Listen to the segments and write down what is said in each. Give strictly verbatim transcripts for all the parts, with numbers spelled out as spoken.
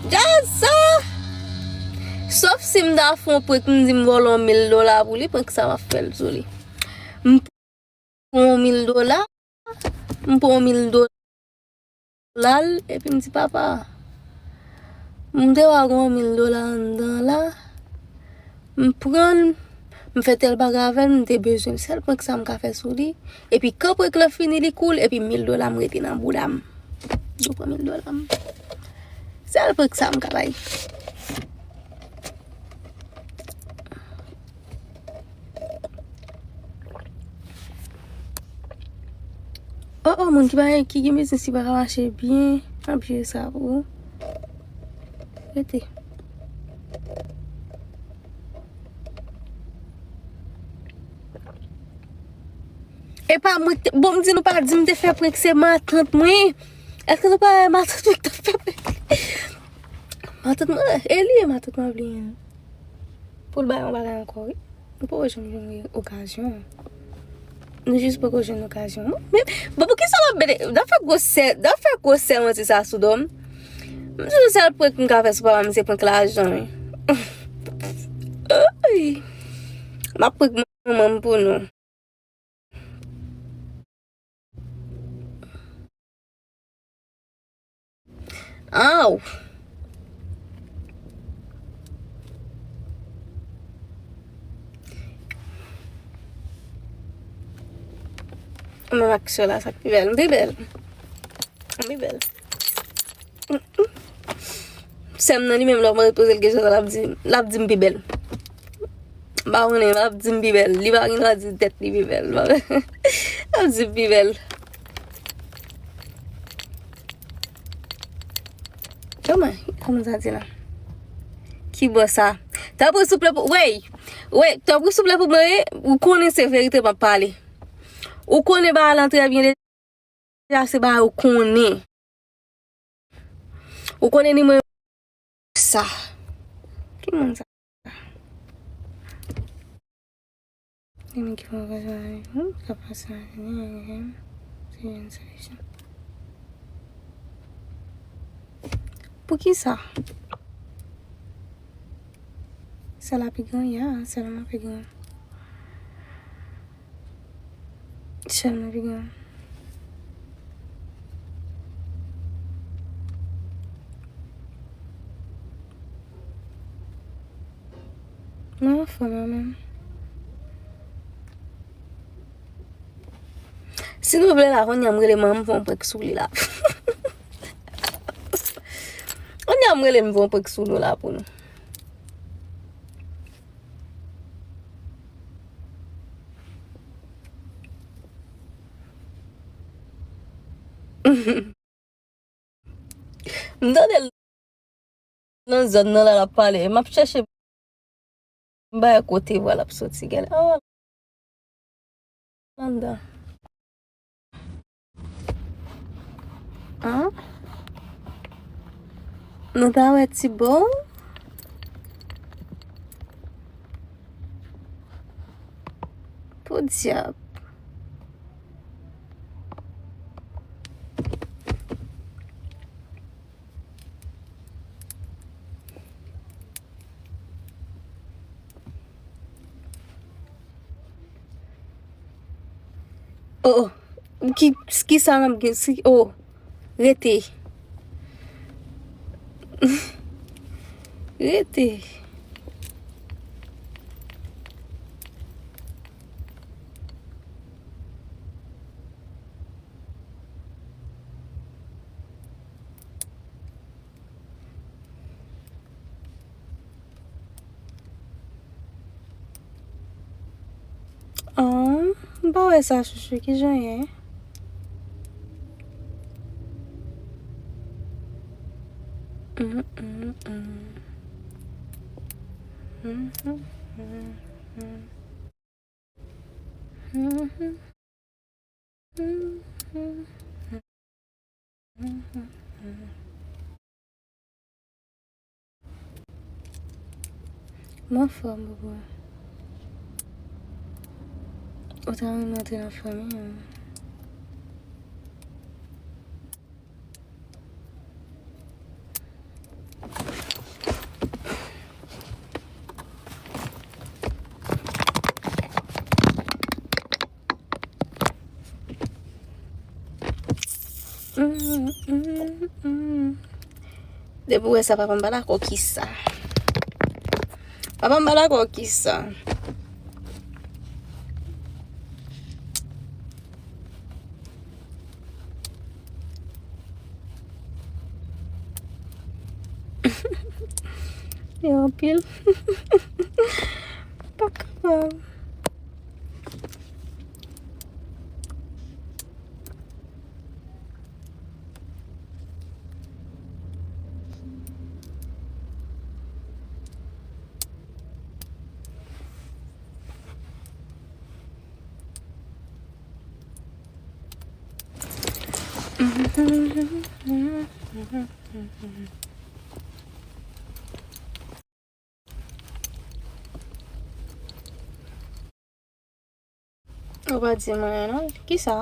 Djaz sa! Sòf si m ta fè yon prank, m di m vòlè yon mil dola pou li, prank sa m ap fè l sou li. M pran yon mil dola, m pran yon mil dola l, epi m di, "Papa, m te wè gen yon mil dola anndan la, m pran l, m fè tèl bagay avè l, m te bezwen l. Sèl prank sa m ka fè sou li." Epi kan prank lan fini, li cool, epi mil dola m rete nan bouda m. Yo pran mil dola m. Sèl prank sa m ka bay. Oh, oh, moun ki pa, ki gen biznis ki pa ka mache byen, ap jere sa pou ou. Rete. E pa mwen ki te, bon, m di nou pa di m te fè prank, se matant mwen. Èske nou pa wè matant mwen ki t ap fè prank? Matant mwen, e li e matant mwen ap li. Pou l bay yon bagay ankò, wi. Nou poko janm jwenn okazyon. Nou jis poko jwenn okazyon. Men, bon, poukisa l ap mete, n ap fè gwosè, n ap fè gwosè manti sa sou do m? M di nou sèl prank m ka fè sou papa m, se prank lajan, wi. Ay. M ap prank manman m pou nou. Aw. Mwen ak sè la, sa k pi bèl. M pi bèl. M pi bèl. Sè m nan li menm, lè mwen poze l kesyon sa, l ap di, l ap di m pi bèl. M pa konnen, l ap di m pi bèl. Li pa gen dwa di tèt li pi bèl. L ap di m pi bèl. Kòman, kòman sa di la? Ki bò sa? Tanpri souple pou, wey, wey, tanpri souple pou mwen, ou konnen se verite m ap pale. Ou konnen bagay lan trè byen deja, se bagay ou konnen. Ou konnen ni mwen sa. Ki moun sa? Ni moun ki fè yon vwazin avèk nou, ka pase avèk nou, se yon solisyon. Poukisa? Sè la pi gran, ya, sè la pi gran. Sè la pi gran. Mwen anfòm, mwen menm. Si nou vle la, kounye a m rele manman m fè yon prank sou li la. Kounye a m rele m fè yon prank sou nou la pou nou. M tande l nan zòn nan la, l ap pale. M ap chèche, m pa wè kote vwa l ap soti. Gade, oh, anndan. An? Nou ta wè ti bò? Podyab. Oh, oh. Ki, ki sa n ap gen? Si, oh. Rete. Rete. Oh, m pa wè sa, chouchou. Kijan w ye? Mm, mm, mm. Mm, mm, mm, mm. Mwen anfòm, bobo. Ou ta renmen antre nan fanmi an. Depi w wè sa, papa m pa dakò kisa. Papa m pa dakò kisa. E anpil. Pa kapab. Ou pa di m anyen non. Kisa?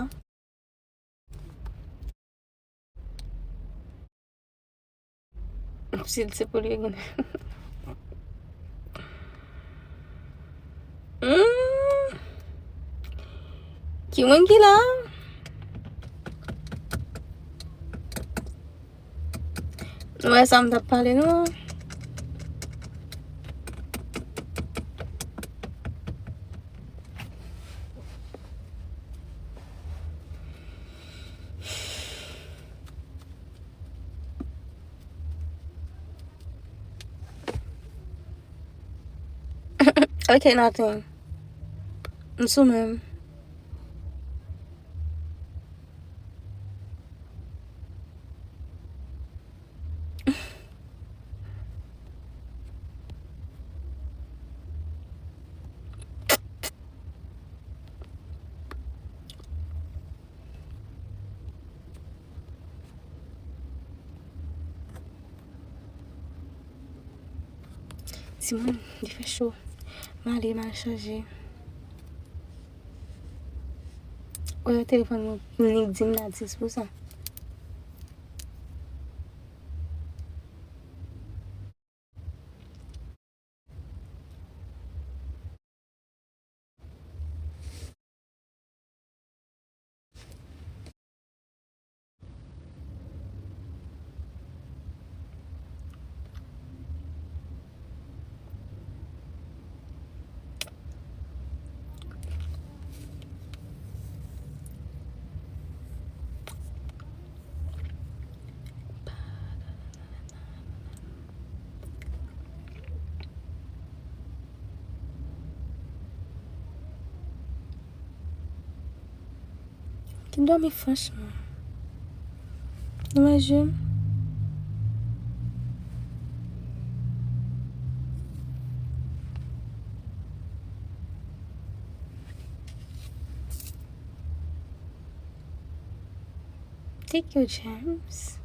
Si l se pou li gen. Hmm. Ki moun ki la? Nou wè sa m t ap pale nou an? Ok, nothing. M sou menm. Timoun, li fè cho. M ale, m al chanje. Wè telefòn mwen, m nik di m la dis pou sa. Ki dòmi franchman. Imajine. Thank you, James.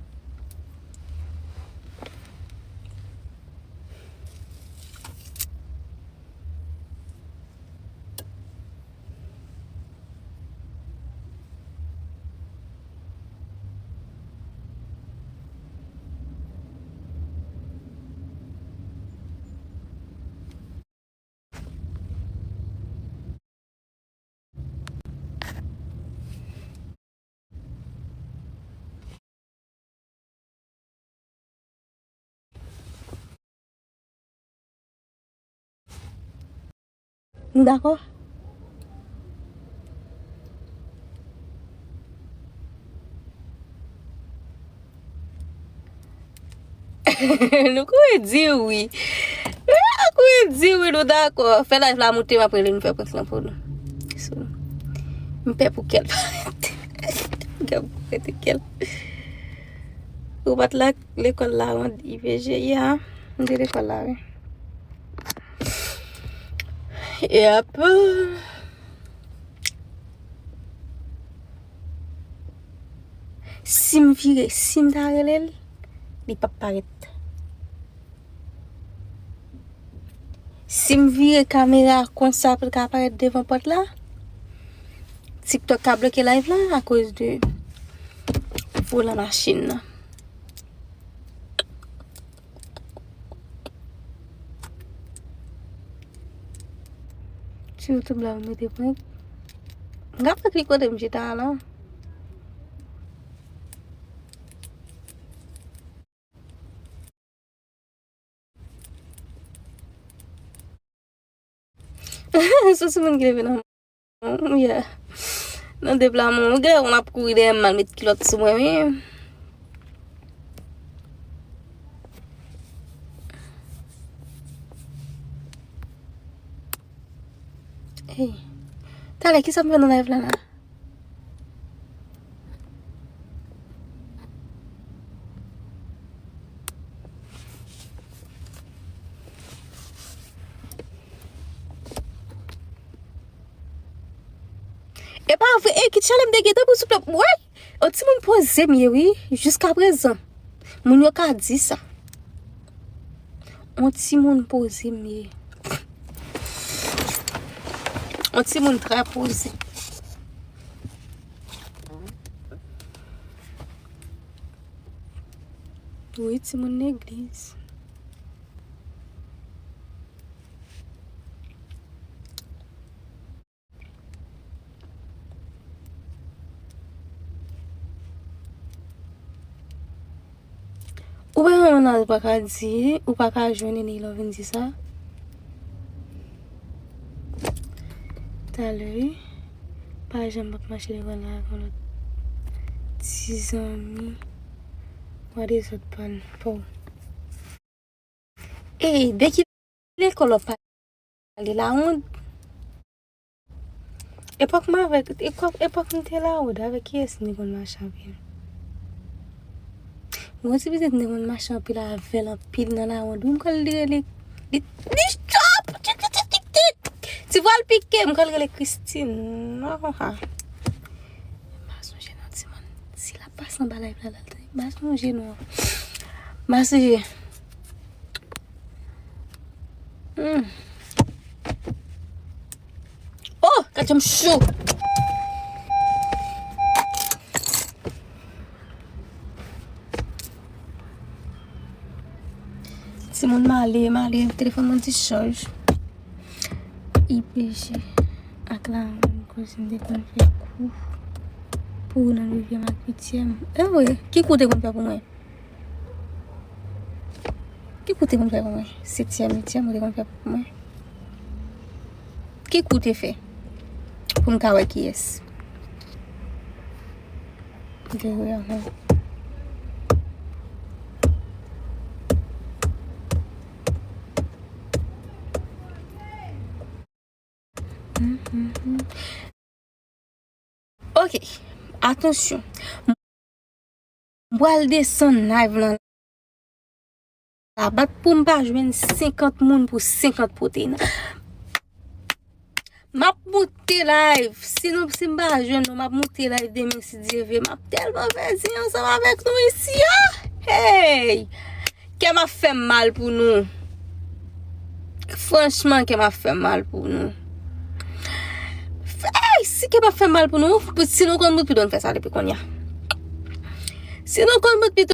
Nou dakò? Nou kouri di wi. Nou kouri di wi, nou dakò. Fè live la moute, m ap rele nou fè prank lan pou nou. So, m pè pou kè l parèt. M pè pou kè l. Ou pa t la lekòl la, I P G, ya. M te lekòl la, wi. Yep. Si m vire, si m ta rele l, li p ap parèt. Si m vire kamera konsa pou l ka parèt devan pòt la, TikTok ka bloke live la akoz de volan machin nan. Sou YouTube la, m mete prank. M ka fè klik kote m chita a la. Sou timoun ki leve nan mwen. Yeah. Nan deplwaman, ou gen wè m ap kouri dèyè m, m al met kilòt sou mwen, wi. Hey. Talè, kisa m fè nan live la, la? E pa vre, e kit chalè m te gen tanpri souple. Woy! On timoun poze m ye, wi, jiska prezan. Moun yo ka di sa. On timoun poze m ye. On timoun trè poze. Wi, timoun legliz. Ou pa yon moun ou pa ka di, ou pa ka jwenn li lè w vin di sa. Talè, wi. Pa janm p ap mache devan la ak yon lòt ti zanmi. Gade zòt pa n, pa w. Ey, de ki lekòl w ap pale la, wont? Epòk m avèk, epòk, epòk m te la, wont, avèk kiyès m te konn mache anpil? Mwen ti pitit m te konn mache anpil avè l anpil nan la, wont. M konn li rele, li, li chòp! Ti vwa l pike, m konn rele Christine. Ah, ah. M pa sonje non, timoun. Si l ap pase anba live la, la, m pa sonje non. M pa sonje. Hmm. Oh, gad jan m cho. Timoun, m ale, m ale, telefòn mwen discharge. I P G ak la, kouzin te konn fè kou pou nan nevyèm ak uityèm. E vre, ki kou te konn fè pou mwen? Ki kou te konn fè pou mwen? Setyèm, uityèm, ou te konn fè pou mwen? Ki kou te fè? Pou m ka wè kiyès. Vre, anhan. Mhm. Ok, atansyon. M pral desann live lan la. Bat pou m pa jwenn senkant moun pou senkant pwoteyin. M ap moute live. Si nou, si m pa jwenn nou, m ap moute live demen si Dye vle. M ap tèlman fè zen ansanm avèk nou isi a. Hey! Kè m ap fè m mal pou nou. Franchman, kè m ap fè m mal pou nou. Ey, si kè m ap fè m mal pou nou, si nou konn bout pito, n fè sa depi kounye a. Si nou konn bout pito,